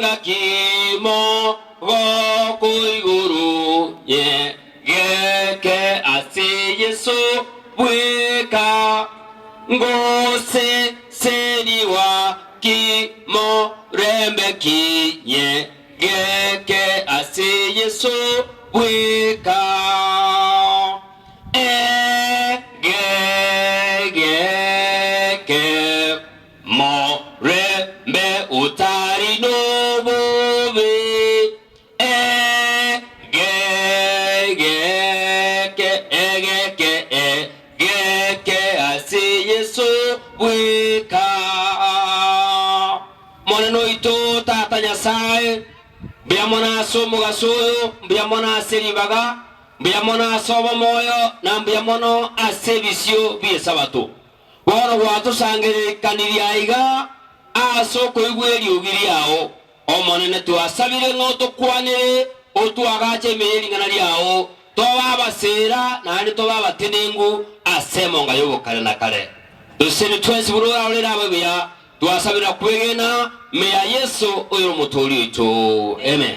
Engaki mogoko igoro nyegeke ase Yeso bweka, Ngosesenigwa ki morembe ki nyegeke ase Yeso bweka. Egegeke Morembe otari nobobe, Egegeke, egeke, egeke ase Yeso bweka. Monene oito Tata Nyasae, mbuya mono ase omogaso oyo, mbuya mono ase ribaga, mbuya mono ase obomoyo, na mbuya mono ase ebisio bi'Esabato. Bono gwatosangererekanirie aiga ase okoigwa eriogi riao, Omonene, twasabire ng'a otokwanere, otwagache ime ye ring'ana riao, tobe abaseera naende tobe abatenenku ase emonga y'obokare na kare. Tosesenie twensi buna orarorere abe buya, twasabire na kwegena ime ya Yeso oyore Omotooria oito. Amen.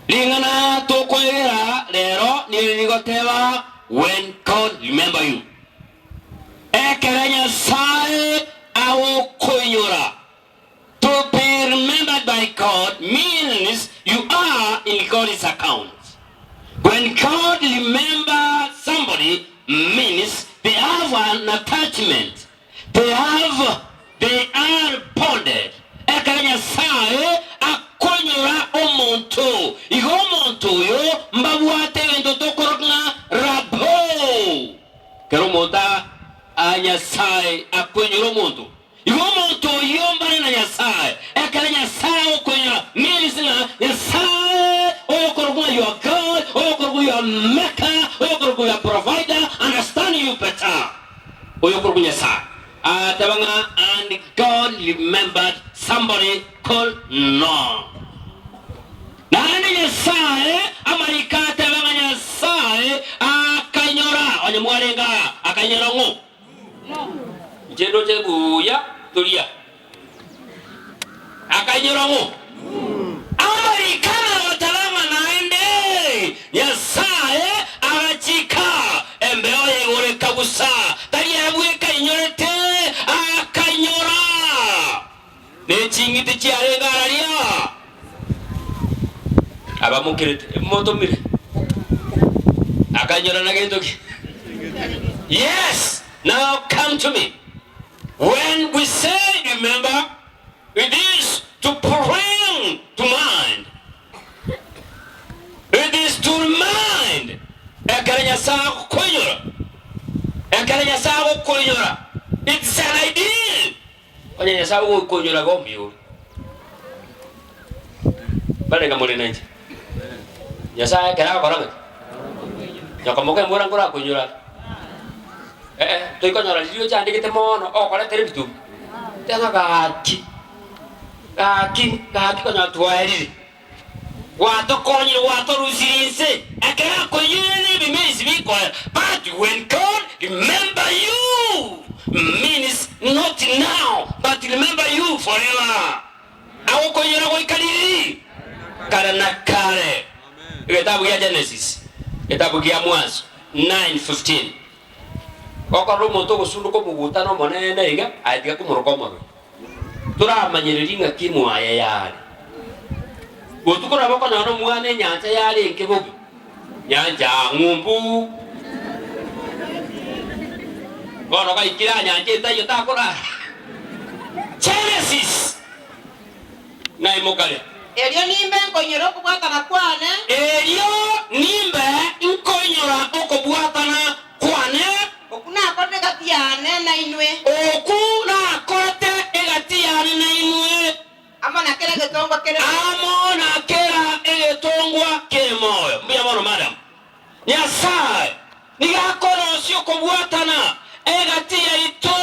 Ring'ana tokoegera rero niri rigoteba, When God remember you. Ekero Nyasae agokoinyora. To be remembered by God means you are in God's account. When God remember somebody means they have an attachment, they have, they are bonded. Ekero Nyasae akonyora omonto, igo omonto oyo mbabwate egento tokoroka ng'a rapport. Ekero omonto a Nyasae akonyora omonto, igo omonto oyio mbare na Nyasae. Ekero Nyasae agokoinyora means ng'a Nyasae oyokorokwa ng'a your God, oyokorokwa your maker, oyokorokwa your provider understand you better. Oyokorokwa Nyasae agateba ng'a and God remembered somebody called Noah. Naende Nyasae amariko ateba ng'a Nyasae akainyora, onye mwarenge aa, akainyora ng'o? Inche ndoche buya toria. Akainyora ng'o? Amariko amagoteba ng'a naende Nyasae agachika embeo ya igoro ekagusa, tari ere bweka ainyorete, akainyora ne ching'iti chiarenge araria. Abamokerete, motomire. Akainyora na gento ki? Yes, now come to me. When we say remember, it is to bring to mind. It is to remind. Ekero Nyasae agokoinyora, ekero Nyasae agokoinyora, it's an ideal. Onye Nyasae ogokoinyora iga omuya ore. Barenge more nainche. Nyasae ekero agokora ng'aki? Nyokomoka embura nkorakoinyora are? Eh, toikonyora riria ochandegete mono okoretera ebitubu. Teba gaki, gaki, gaki konyora twaerire. Gwatokonyire gwatorusirie inse ekero akoinyire nebimesi bikoera but when God remember you means not now but remember you forever agokoinyora goika ririri kare na kare egetabu gia Genesis egetabu gia mwanso 9:15 gokorora omonto ogosunduka omogutano omonene iga aye tiga komoroka omorwani. Toramanyererie ng'aki mwaye yare. Botuko nabo okonyora omwana enyancha yarenge bobe, nyancha ng'umbu. Bono gaikire anyancha etaiyo takorara. Genesis! Ng'ai mokare? Erio nimbe nkoinyora okobwatana kwane. Erio nimbe nkoinyora okobwatana kwane. Okwo nakorete egati yane nainwe. Okwo nakorete egati yane nainwe. Amo na kera egetongwa kere moyo. Amo na kera egetongwa kere moyo. Mbuya mono madam. Nyasae nigo akorosia okobwatana egati yaito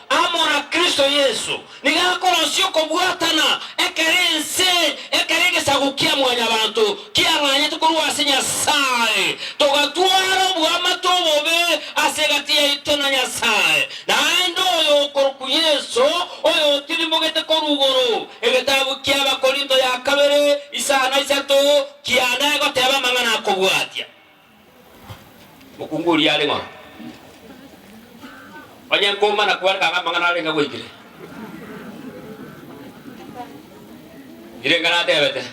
amo na Kristo Yeso. Nigo akorosia okobwatana ekero ense, ekero egesaku kia mwanyabanto kiang'anyete korwa ase Nyasae, togatwara oboamate obobe ase egati yaito na Nyasae. Naende oyo okorokwa Yeso, oyotirimogete korwa igoro, egetabu ki'Abakorinto. Omokungu oria are ng'ora. Onye nkomana kwareka anga amang'ana arenge agoikire. Nirenga natebete,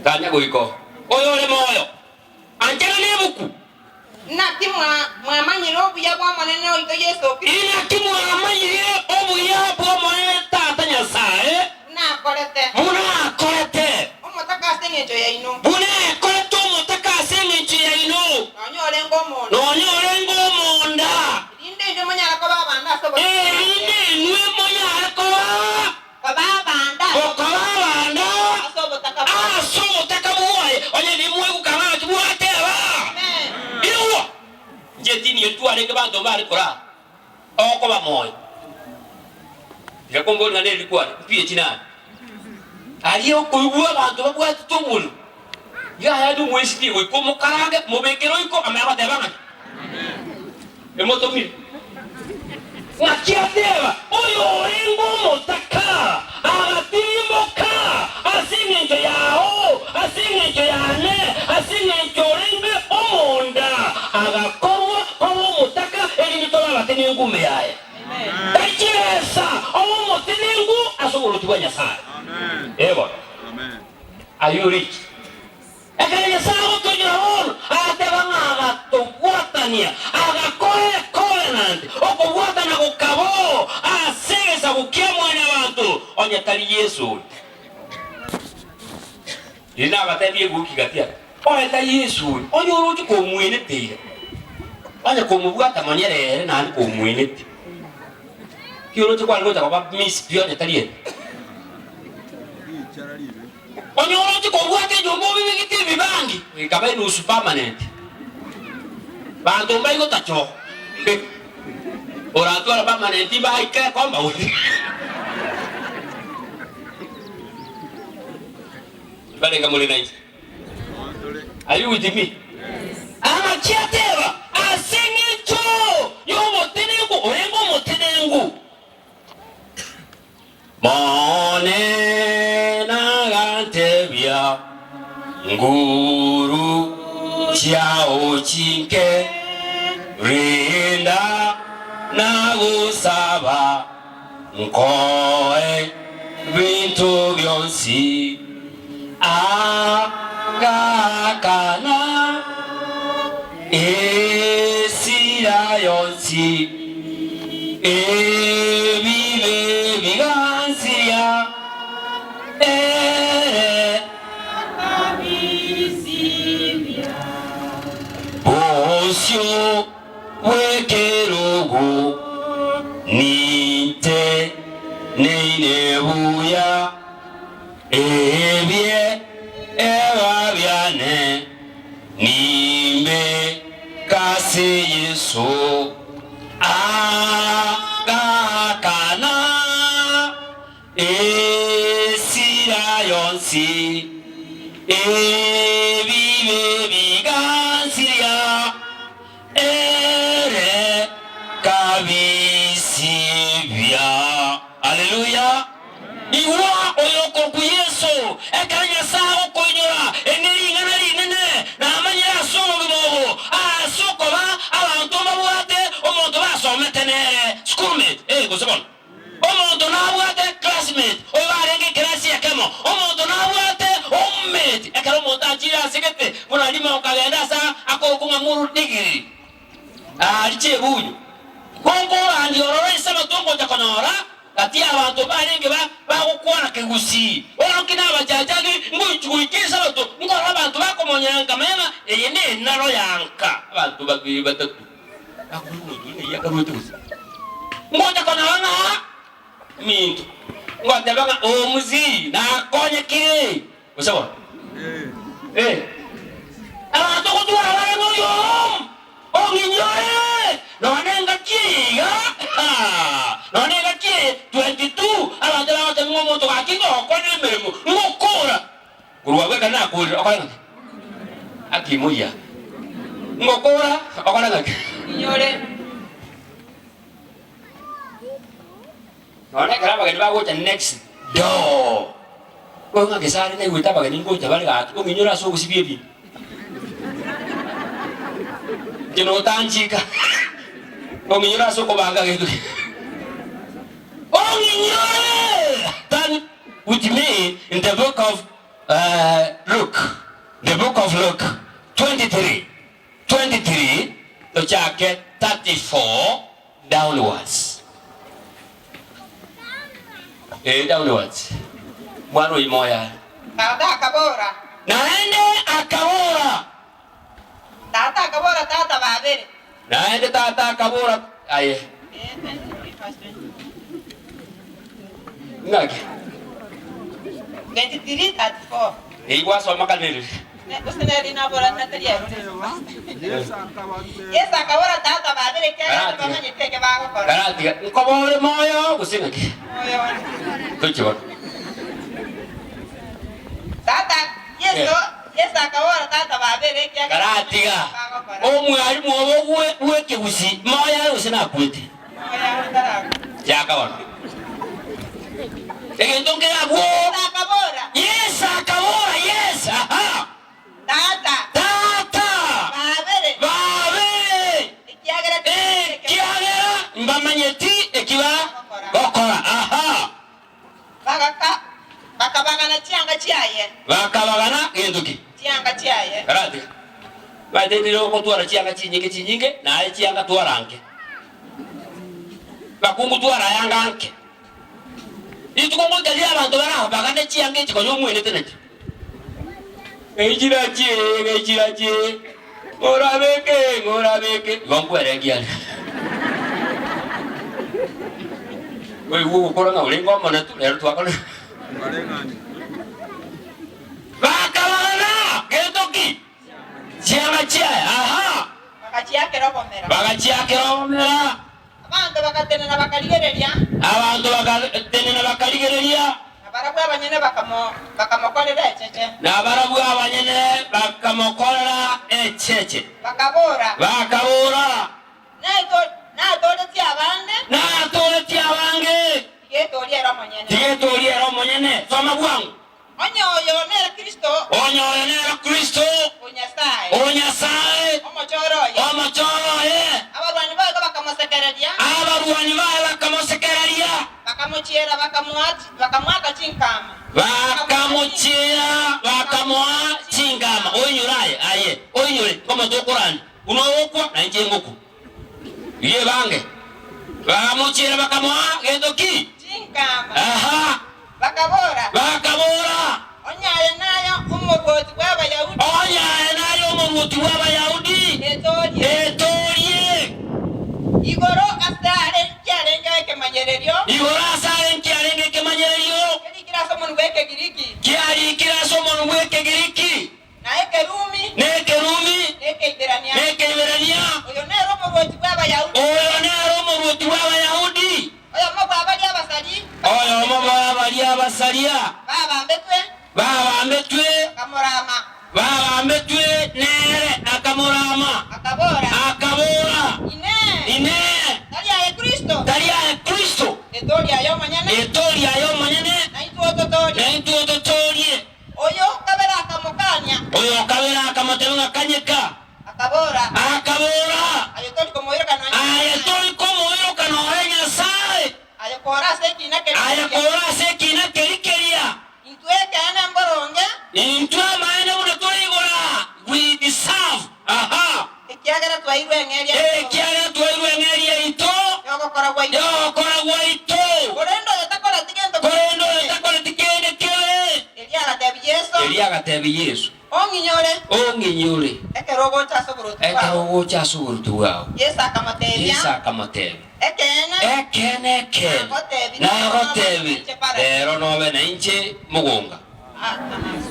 Tanya goika oo. Oyo ore moyo, anchera nebuku. Naki mwamanyire obuya bw'Omonene oito Yeso Kristo. Inaki mwamanyire obuya bw'Omonene Tata Nyasae. Buna akorete. Buna akorete. Omotaka ase engencho yaino. Buna ekorete omotaka ase engencho yaino. Nonya orenge omonda. Nonya orenge omonda. Erinde inwe monyare koba abanda ase obosio bwaye. Erinde inwe monyare koba. Koba abanda. Gokoba abanda. Ase obotaka bwaye. Ase obotaka bwaye. Onye nimweguka ng'a tibwateba. Amen. Igwa! Inche tiniyo twarenge banto mbare koraa okoba moyo. Tiga komboria ng'a neri rikwane, mpiye chinani. Aria okoigwa abanto babwatete omorero, yaya omwesitie goika omokarange, mobekere oiko, amanye goteba ng'aki? Emotomire. Naki ateba, Oyo orenge omotaka agatirimboka ase engencho yao, ase engencho yane, ase engencho orenge omonda, agakorwa koba omotaka, erinde tobe abatenenku ime yaye. Tari chibesa obe omotenenku ase oboruoti bwa Nyasae. Ee bono. Are you rich? Ekero Nyasae agotonyora bono, agateba ng'a agatobwatania, agakora ecovenant, okobwatana gokaba oo ase egesaku kia Mwanyabanto, onye tari Yeso oria. Riria nabatebie ebuki gati aya, onye tari Yeso oria, onye oroche komwenete iga, onye komobwata mono ere ere naende komwenete, ki oroche kware gocha koba miss pi onye tari ere? Onye oroche kobwata enyomba obibegete ebibangi, ekaba enusu permanent. Banto mbaigotacha oo. Oratware permanent baike ekomba gose. Mbarenge more nainche? Are you with me? Agachia ateba, Ase eng'encho y'obotenenku orenge omotenenku. Monene agantebia, Nguru chiao chinke, rinda nagosaba, nkoe binto bionsi. Agakana esira yonsi. Ebibe bigansiria ere. Akabisibia. Bosio bw'ekerogo ninte neine buya, ebie eba biane nimbe kase Yeso. Agakana esira yonsi, ebibe bigansiria ere kabisibia. Haleluya! Igwa oyokorokwa Yeso, ekero Nyasae agokoinyora, eri nering'ana rinene, namanyire ase obogima obo, ase okoba abanto mbabwate omonto basomete nere, schoolmate, eh, gose bono, omonto nabwate classmate, oyo barenge ekerasi ekemo, omonto nabwate homemate, ekero omonto achire ase gete, buna rimo okagenda ase akorokwa ng'a muru degree. Aria chebunyu. Konkorandia ororo esabato ngocha konyora gati y'abanto barenge bagokwana kegusii. Bono ki nabachachage ngochia goika esabato nkorora abanto bakomonyera nkamanya ng'a eye nenaro ya nka. Abanto babere batato bakorwa omonto oria ng'ai akaruete gose. Ngocha konyora ng'a minto ngoteba ng'a omuzii nakonyekire. Gose bono? Eh. Abanto gotwara bare ng'a oyomo ong'inyore nonya engaki eye iga, ha, nonya engaki eye 22 abanto bagoteba ng'a omonto gaki ngokora emeremo, ngokora. Korwa abwo ekero nakorire okore ng'aki? Akimoyia. Ngokora okore ng'aki? Inyore. Nonya ekero abageni bagocha next door, Bono ng'a gese are naigwete abageni ngocha bare gaki, ong'inyore ase ogosibia ebinto. Inche notanchika. Ong'inyore ase okobanga gento ki. Ong'inyore! Turn with me in the book of uh, Luke. The book of Luke 23. 23 tochake 34 downwards. Eh, downwards. Mwana oyo moya. Tata akabora. Naende akabora. Tata akabora, Tata, babere. Naende tata akabora, Aye. Ng'aki? 23:34. Eyio gwasoma kaneri. Gose nere nabora tata riaye. Yeso akabora, Tata, babere, ekiagera tibamanyeti eke bagokora. Karatiga, nkobore moyo gose ng'aki? Moyo one. Tochie bono. Tata, Yeso, Yeso akabora, Tata, babere, ekiagera Karatiga, bagokora. omwalimu obo bwe- bw'ekegusii moyo are gose nakwete? Moyo are tarakwa. Chaka bono. Egento nkere abwo. Yeso akabora. Yeso akabora, yes, aha. Tata. Tata. Babere. Babere. Ekiagera Ekiagera mbamanyeti eki bagokora. Aha. Bagaka, bakabagana chianga chiaye. Bakabagana gento ki? Chianga chiaye. Karatiga. Baetire ogotwara chianga chinyinge chinyinge, naye chianga twara nke. Bakungu twara ayanga nke. Rituko ngoika riria abanto barabagane chianga echi konya omwenete nachio. Ng'aichirache, ng'aichirache, ng'orabeke, ng'orabeke. Igo nkwerengia are. Oigwe ogokora ng'a orenge omonetu, rero twakora. Bakabagana gento ki? Chianga chiaye, aha. Bagachiakera obomera. Bagachiakera obomera. Abanto bagatenena bakarigereria. Abanto bagatenena bakarigereria. Na barabwo abanyene bakamokorera echeche. Na barabwo abanyene bakamokorera echeche. Bakabora. Bakabora. Natooretie abande. Natooretie abange. Tiga etoorie ere omonyene. Tiga etoorie ere omonyene. Soma bwango. Onye oyo nere Kristo. Onye oyo nere Kristo. O Nyasae. O Nyasae. Omochoro oye. Omochoro oye. Abarwani baye bakamosekereria. Abarwani baye bakamosekereria. Bakamochiera bakamoaka chinkama. Bakamochiera bakamoa chinkama. Oinyore aye, aye, oinyore, nkomote okorania, buna ogokwa, na inche ngokwa. Rigia ebange. Bakamochiera bakamoa gento ki? Chinkama. Aha. Bakabora. Bakabora. Onye aye naye omorwoti bw'Abayahudi. Onye aye naye omorwoti bw'Abayahudi. Etoorie. Etoorie. Igoro ase are nkiarengeo ekemanyererio. Igoro ase are nkiarenge ekemanyererio. Kerikire ase omonwa bw'Ekegiriki. Kiarikire ase omonwa bw'Ekegiriki. Na Ekerumi. Na Ekerumi. Na Ekeiberania. Na Ekeiberania. Oyo nere omorwoti bw'Abayahudi. Oyo nere omorwoti bw'Abayahudi. Oyomo bwa baria abasaria. Oyomo bwa baria abasaria. Babambetwe. Babambetwe. Akamorama. Babambetwe nere akamorama. Akabora. Akabora. Inee! Inee! Tari aye Kristo? Tari aye Kristo? Etoorie aye omonyene. Etoorie aye omonyene. Na intwe ototoorie. Na intwe ototoorie. Oyo o kabere akamokania. Oyo o kabere akamotebia ng'a kanyeka. Akabora. Akabora. Aye tori komoiroka nonya Nyasae. Aye tori komoiroka nonya Nyasae. Aye kore ase ekiina keria Aye keria. kore ase ekiina keria keria. Intwe ekeene mboronge. Intwe amaene buna tore igoro aa, we deserve, aha. Ekiagera twairwe eng'eria yaito. Ekiagera twairwe eng'eria yaito. Y'ogokora gwaito. Y'ogokora gwaito. Korende oyo takoreti gento kebe. Korende oyo takoreti kende kebe. Erio agatebia Yeso. Erio agatebia Yeso. Ong'inyore. Ong'inyore. Ekero ogocha ase oboruoti bwao. Ekero ogocha ase oboruoti bwao. Yeso akamotebia. Yeso akamotebia. Ekeene. Ekeene, ekeene. Nagotebirie, rero nobe nainche mogonga.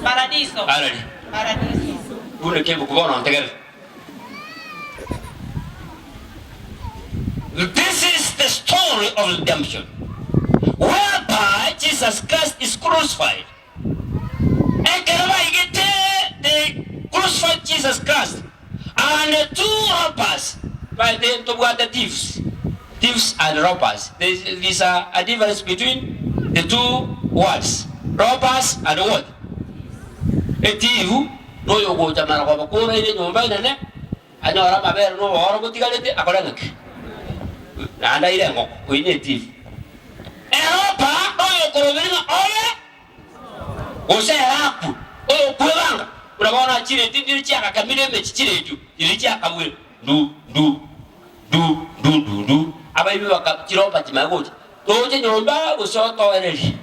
Paradiso. Arari. Paradiso. Buna ekebuku bono ntegerere. This is the story of redemption, whereby Jesus Christ is crucified. Ekero baigete, they crucified Jesus Christ and the two robbers, baete ntobwate thieves, thieves and robbers, there is a, a difference between the two words, robbers and what? Etifu noyogocha mara koba koraire enyomba enene. Anyore amabere na obooro botigarete, akore ng'aki? Naende aire engoko, oyio netifu. Eropa noyokoroberia ng'a obe gose erakwe, oyokwebanga, buna bono achireti ndire chiagakamire emechi chiredio, chiria chiakabwire ndu ndu ndu ndu ndu ndu, abaibi baka chiropa chimanye gocha, toche nyomba gose otoererie.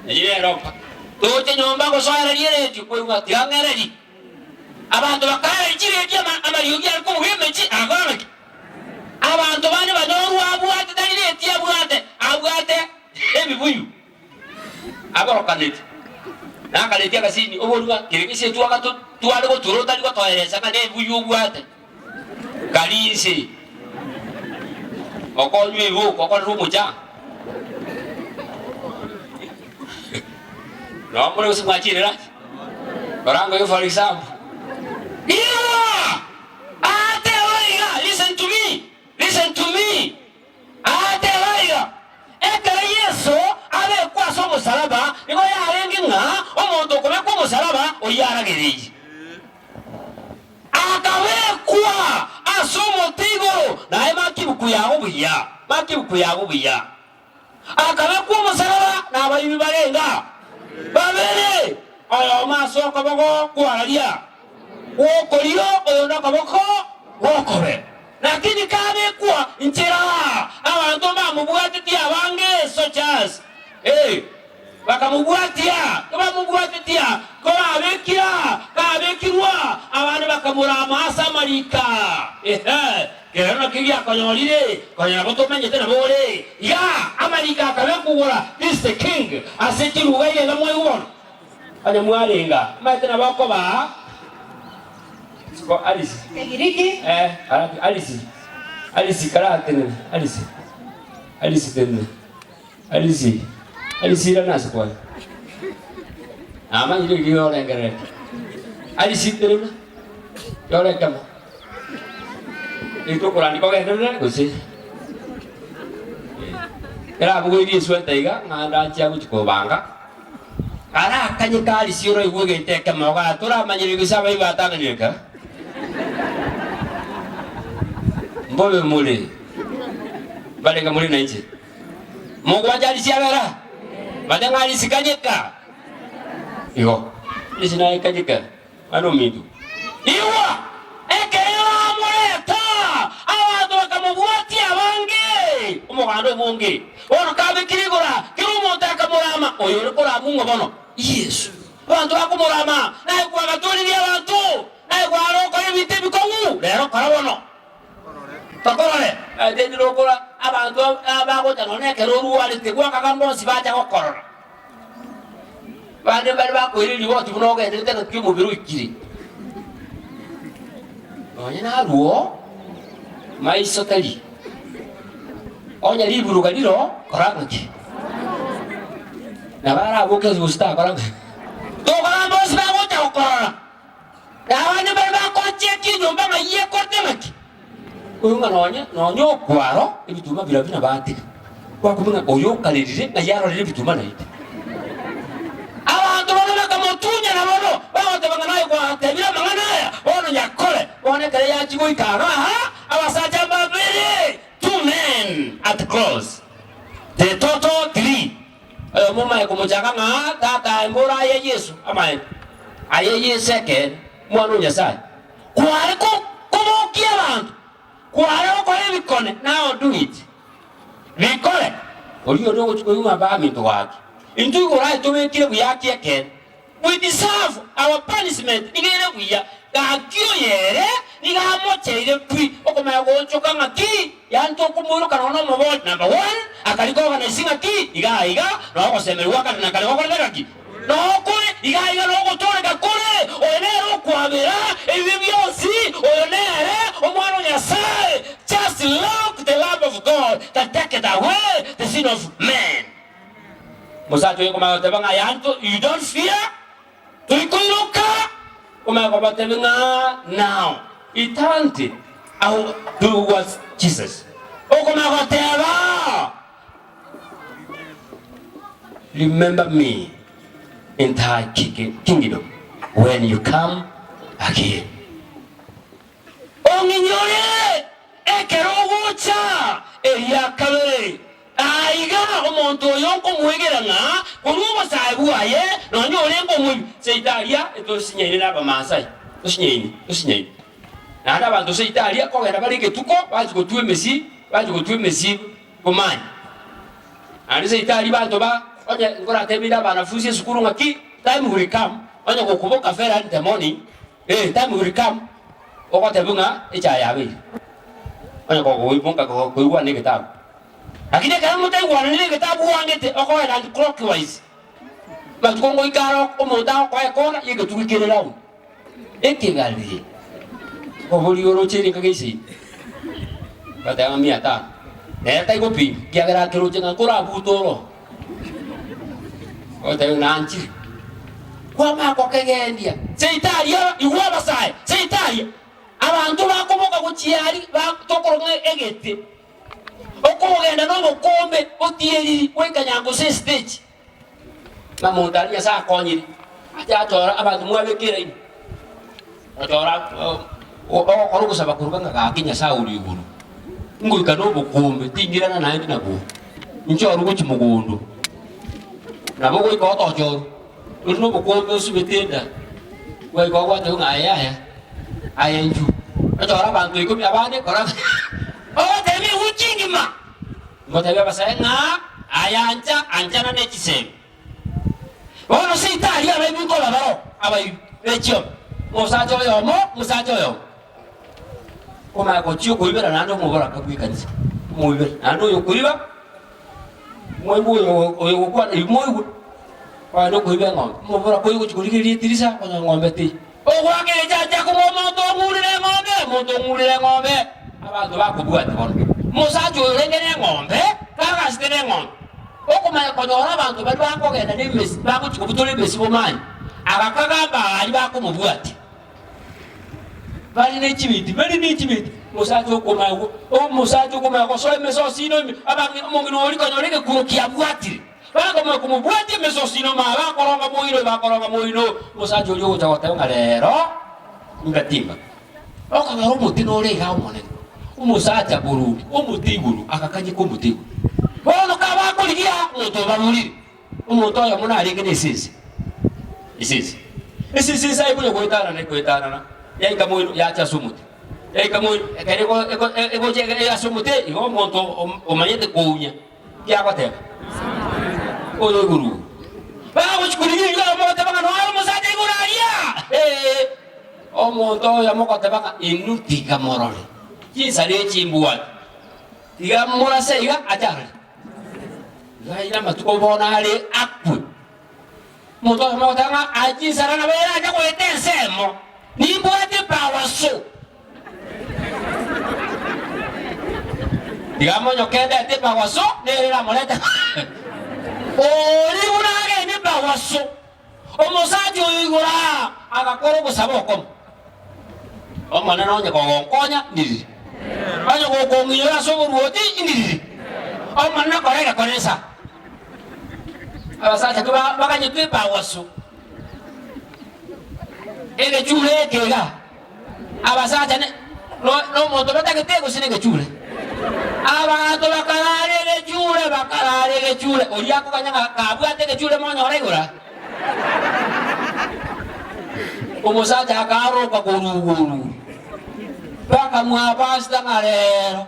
Eyio neropa. Toche nyomba gose oererie eredio, kwaigwa ng'a tiga ng'ererie. Abanto bakaereria chiredio ama amariogi are kobugia emechi, agakora naki? Abanto bande banyorwa abwate tari reti abwate, abwate ebibuyu aborokaneti. Nakareti agasini oborua kere gese etwaga tware gotura otari gotoeresa ng'a nebibuyu obwate. Kari inse okonywa eboko okorere omochanga. Noo more gose mwachire lunch? Korangoyo for example. Igwa! Agateba iga, listen to me, listen to me, agateba iga, ekero Yeso abekwa ase omosalaba, nigo yarenge ng'a omonto okobekwa omosalaba oyio aragereirie. Akabekwa ase omote igoro, naye maka ebuku yago buya, maka ebuku yago buya. Akabekwa omosalaba nabaibi barenga babere, oyomo ase okoboko kw'oraria gw'okorio, oyonde okoboko gw'okobee. Lakini kabekwa nchera, abanto mbamobwatetie abange, such as, eh, bakamobwatia, tibamobwatetia, kobabekira, kabekirwa, abande bakamorama ase amarika. Ehe, Kero nakio giakonyorire, konya nabo tomenyete nabo ore iga. Amariko akabekwa gora, This is the king, ase chiruga iga mwaigwa bono. Onye mwarenga, maete nabo okobaa isiko Alice. Ekegiriki. Eh, araki Alice. Alice karatenena, Alice. Alice tenena. Alice, Alice irana ase kwaye. Namanyire erio orengererete. Alice tenena. Yorekema. Rituko korandi kogenderere gose Erabogoirie esweta iga ng'a ndachia gochia kobanga. Arakanye karisia oroigwe egento ekemo igaa toramanyire gose abaibori batang'anire ka. Mbobe more barenge more nainche. Mogwancha arisia abera? Manya ng'a arisia kanyeka. Igo. Arisia naye kanyeka. Mwana ominto, igwa! Ekero bamoreta, abanto bakamobwatia abange, omoganda omonge. Bono kabekire igoro aa, kera omonto akamorama, oyo ore koramwa ng'o bono? Yeso. Abanto bakomorama, naye kwagatoririe abanto, naye kware gokora ebinto ebikong'u, rero kora bono. Tokorore. Naye okora abanto abagocha nonya ekero orwarete, gwakaga mbonsi bacha gokorora. Bande mbare bakoira eriboti buna ogenderete ng'aki omobere oikire. Nonya narwo maiso tari. Onye riburuga riro kora ng'aki. Nabo araboke gose takora ng'aki. Tokora bonsi bagocha gokorora. Na abande mbare bagochia enyomba ng'ai ekorete ng'aki. Oyo ng'a nonye nonye okwaro ebituma biria buna batiga, gwakumia ng'a oyo okarerire ng'ai arorire ebituma naende. Abanto bono bakamotunyana mono, bagoteba ng'a naye gwatebire amang'ana aya, bono nyakore. Bono ekero yachia goika iga aa, abasacha mbabere, two men at cross, the total three. Oyomo omanye komochaka ng'a tata embora aye Yeso, amaene, aye Yeso ekeene, Omwana o Nyasae. Kware kobokia abanto, kware gokora ebikone, now do it. Bikore. Oria ore ogochia koigwa ng'a baminto gaki, intwe igoro aye tobekire buya aki ekeene. We deserve our punishment, nigo ere buya, gaki oyo ere nigo amocheire pi, okomanya goonchoka ng'aki, yaani tokomoiroka nonya nomobori number one, akarika organise ng'aki, iga iga, nonya ogosemerigwa kare na kare gokorete ng'aki. Nokore iga iga nogotooreka kore, oyo nere okwabera ebibe bionsi, oyo nere Omwana o Nyasae. Just look the Lamb of God that taketh away the sin of men. Omosacha oyo komanya goteba ng'a yanto you don't fear, toikoiroka, komanya kobatebia ng'a now he turned out towards Jesus. Okomanya goteba. Remember me in thy kingdom when you come. Again. Ong'inyore ekero ogocha eria kabere. Aiga omonto oyo nkomwegera ng'a korwa obosae bwaye nonya orenge omoibi. Seito aria etosinyaine n'Abamasai, tosinyaine, tosinyaine. Naende abanto seito aria kogenda bare egetuko bachia gotwa emesi, bachia gotwa emesi bomani. Naende seito aria banto ba onye nkoratebie abanafunsi esukuru ng'aki, time will come, onye gokoboka very early in the morning, eh time will come, ogotebiwa ng'a echae yabeire. Onye kogoibonka koigwana egetabu. Lakini ekero motaigwanani negetabu gwangete, okogenda anti clockwise, matuko ngoika aro omonto agokoa ekona yegetugi kere round. Ekegari oboria oroche rinka geise ime, ogateba ng'a mia tano, nere taigopima ekiagera akeroche ng'a nkorabute oro. Ogoteba ng'a nanchire. Kwamanya gokegendia, seito aria igwa abasae, seito aria, abanto bakoboka gochia aria ba tokorora ng'a egete. Okogenda nobokombe otieriri goika nyangusu esiteji, ng'a monto aria Nyasae akonyire, ache achore abanto mwabeka eraini, ochora ogokora ogosaba koruga ng'a gaki Nyasae ore igoro, ngoika nobokombe ting'irana naende nabwo, nchorwe gochia mogondo. Nabo goika otochorwe, ore nobokombe osubete enda, gwaika ogwateba ng'a aye yaya. Aye inchuo, ochore abanto ikomi abande, kora ogotebia eguchi engima, ngotebia abasae ng'a aye ancha, anchana ne chisemi. Bono seito aria abaibi nkoba baroo, abaibi be chiombe, omosacha oyomo, omosacha oyomo, komanya gochia okoibera naende omoboraka bw'ekanisa, omoibere, naende oyokoiba. Moigwe oyo oyogokwana ebi moigwe, kwagenda okoiba eng'ombe, omobora koigwa gochia korigereria etirisa okonyora eng'ombe teiyo. Ogoaka egechacha kobua omonto ong'urire eng'ombe, omonto ong'urire eng'ombe, abanto bakobwatia bono. Omosacha oyo orenge neng'ombe, kagasete neng'ombe, okomanya konyora abanto baria bakogenda nemesi bagochia kobutora emesi bomanye, agakagamba aria bakomobwatia. Bare ne chibeti, bare ne chibeti, omosacha okomanya go, omosacha okomanya gosoa emesosino ime, abang'ina omong'ina oria konyora egekuro kiabwatire, bakomanya komobwatia emesosino ime aa, bakoronga moino, bakoronga moino, omosacha oria ogocha goteba ng'a rero ngatimba. Okonyora omote nore igaa omonene, omosacha boronge, omote igoro, agakanyeka omote igoro. Bono kabakorigia omonto obaburire. Omonto oyomo narenge nesese, esese, esese ase aye konya goetanana ekoetanana, yaika moino yacha ase omote, yaika moino ekero ego ego egocha ege ase omote igo omonto omanyete kounya ki agoteba? Oyo igoro oyo. Bagochia korigereria oyomo ogoteba ng'a noyo omosacha igoro aria, hee, omonto oyomo ogoteba ng'a inwe tiga morore, chinsara echi mbwate, tiga morase iga ache arore. Naye amatuko bono are akwe. Omonto oyomo ogoteba ng'a aye chinsara nabo erache goeta ensemo, nimbwate epawaso. Tiga amonyoke ndete epawaso, nere eramorete oria buna agende epawaso. Omosacha oyo igoro aa agakora ogosaba okomo, Omonene onye kogonkonya, ndiriri. Onye gokong'inyora ase oboruoti, ndiriri. Omonene kora egekone insa. Abasacha ki baganyetwe epawaso, egechure eke iga, abasacha ne nomonto batagete gose negechure. Abanto bakarara egechure, bakarara egechure, oria akoganya ng'a kabwate egechure monyore igoro aa. Omosacha akaroka korwa igoro, bakamoa pastor ng'a rero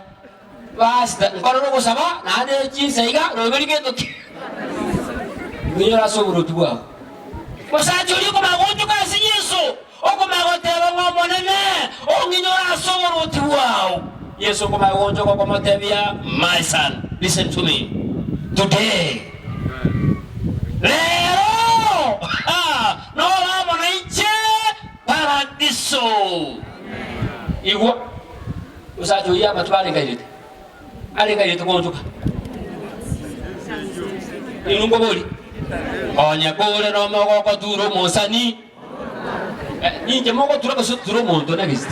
pastor nkorere ogosaba naende chinsa iga roberia gento ki ng'inyore ase oboroti bwao. Omosacha oria okomanya goonchoka ase Yeso, okomanya goteba ng'a Omonene, ong'inyore ase oboroti bwao. Yeso okomanya goonchoka okomotebia, My son, listen to me, today, rero, nore amo nainche Paradiso. Igwa, omosacha oyio amatuko arengairete, arengairete goonchoka. Inwe nkoborie, onye kore nomogoko tura omosani, ninche mogotura gose tura omonto next?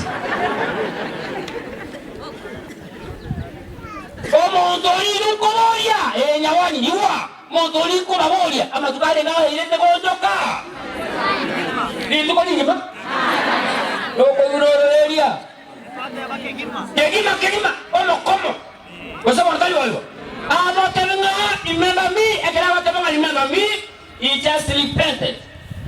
Omonto oria inwe nkoboria, ee nyawani, igwa, omonto oria nkobaboria, amatuko arenge abairete goonchoka? Rituko rigima? Kegima kegima, omokomo. Gose bono tari boigo? Agotebi ng'a remember me, ekero agoteba ng'a remember me, he just repented.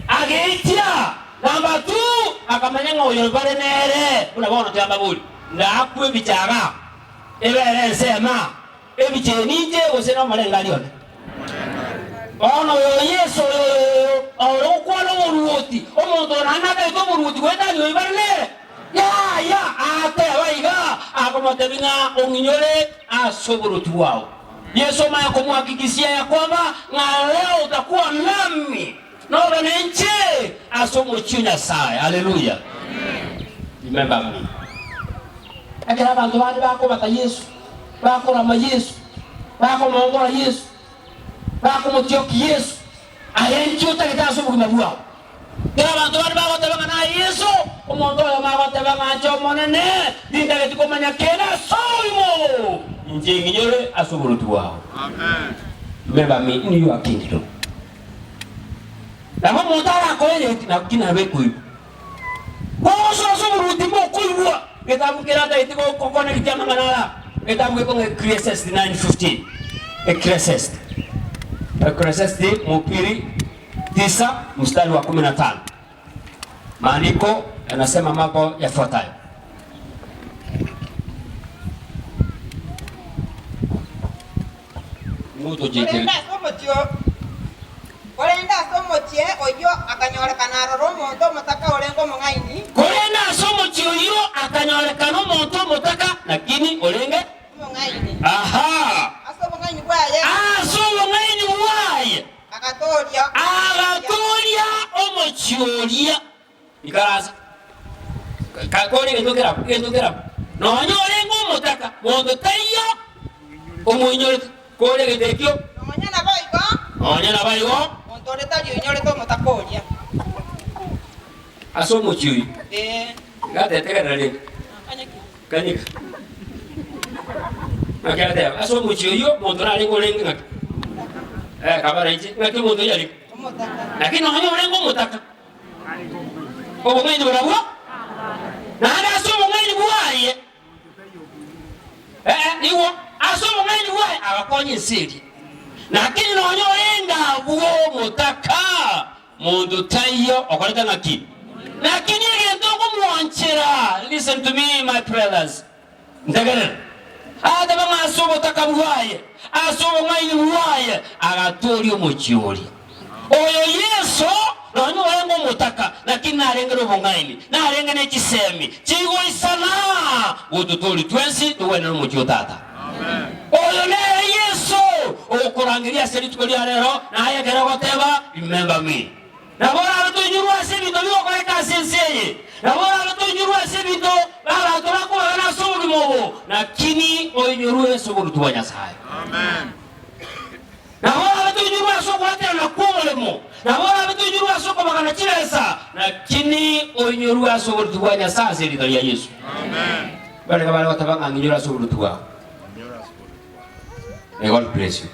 Ageitia number two, akamanya ng'a oyo bare nere, buna bono tiga mbabori, ndakwe ebichaga, ebere ensemo, ebicha eninche gose nomorengari one. Bono oyo Yeso oyo oyo oyo ore gokwana oboruoti, omonto oyo naende nakaete oboruoti goetania oyo bare nere. Yaya, ateba iga, akomotebia ng'a ong'inyore ase oboruoti bwao. Yeso omanya komohakikisia ya kwamba ng'a leo utakuwa nami, nobe nenche ase omochie o Nyasae. Haleluya! Remember me. Ekero abanto bande bakobata Yeso, bakorama Yeso, bakomoongora Yeso, bakomotiokia Yeso, aye inki otagete ase obogima bwao? Ekero abanto bande bagoteba ng'a naye Yeso, omonto oyomo agoteba ng'a Inche Omonene, tintageti komanya kende ase obogima obo, inche ng'inyore ase oboruoti bwao. Remember me in your kingdom. Nabo omonto arakoe ereti, naki nabe koigwa. Gosoa ase oboruoti mbokoigwa. Getabu keria ntagete gokonectia amang'ana ara, getabu gekong'a Ecclesiastes 9:15. Ecclesiastes. Ecclesiastes mopiri tisa mstari wa 15. Maandiko yanasema mambo yafuatayo. Korende ase omochie Korende ase omochie oyio akanyorekana aroro omonto omotaka orenge omong'aini. Korende ase omochie oyio akanyorekana omonto omotaka, lakini orenge. Omong'aini. Aha. Ase obong'aini bwaye. Ase obong'aini bwaye. Agatooria. Agatooria omochie oria. Ikaransa. Kore egento kerabu, egento kerabu. Nonya orenge omotaka, monto taiyo omoinyorete. Kore egento ekio. Nonya naboigo. Nonya naboigo. Monto onde tari oinyorete omotaka oria. Ase omochie oyio. Ee. Iga atetegerera rende. Kanyeka. Naki agateba, ase omochie oyio monto narenge orenge ng'aki? Eh, kabara inche, ng'aki omonto oyio arenge? Lakini nonya orenge omotaka. Obong'aini borabwo, naende ase obong'aini bwaye, ee, igwa, ase obong'aini bwaye agakonya ense eria. Lakini nonya orenge abwo omotaka, monto taiyo okorete ng'aki? Lakini egento okomwanchera, listen to me my brothers, ntegerere, agateba ng'a ase obotaka bwaye, ase obong'aini bwaye, agatooria omochie oria. Oyo Yeso, nonya orenge omotaka, lakini narenge nobong'aini, narenge ne chisemi chigoisana gototooria twensi togwenere omochie o Tata. Oyo nere Yeso ogokorangeria ase rituko ria rero, naye ekero ogoteba, Remember me. Nabo orabe toinyorwe ase ebinto bigokoreka ase ense eye, nabo orabe toinyorwe ase ebinto abanto bakobagana ase obogima obo, lakini oinyorwe ase oboruoti bwa Nyasae. Nabo orabe toinyorwe ase ogoaterana kw'oboremo, nabo orabe toinyorwe ase okobagana chibesa, lakini oinyorwe ase oboruoti bwa Nyasae ase erieta ria Yeso. Barenge bare goteba ng'a ng'inyore ase oboruoti bwao. May God bless you.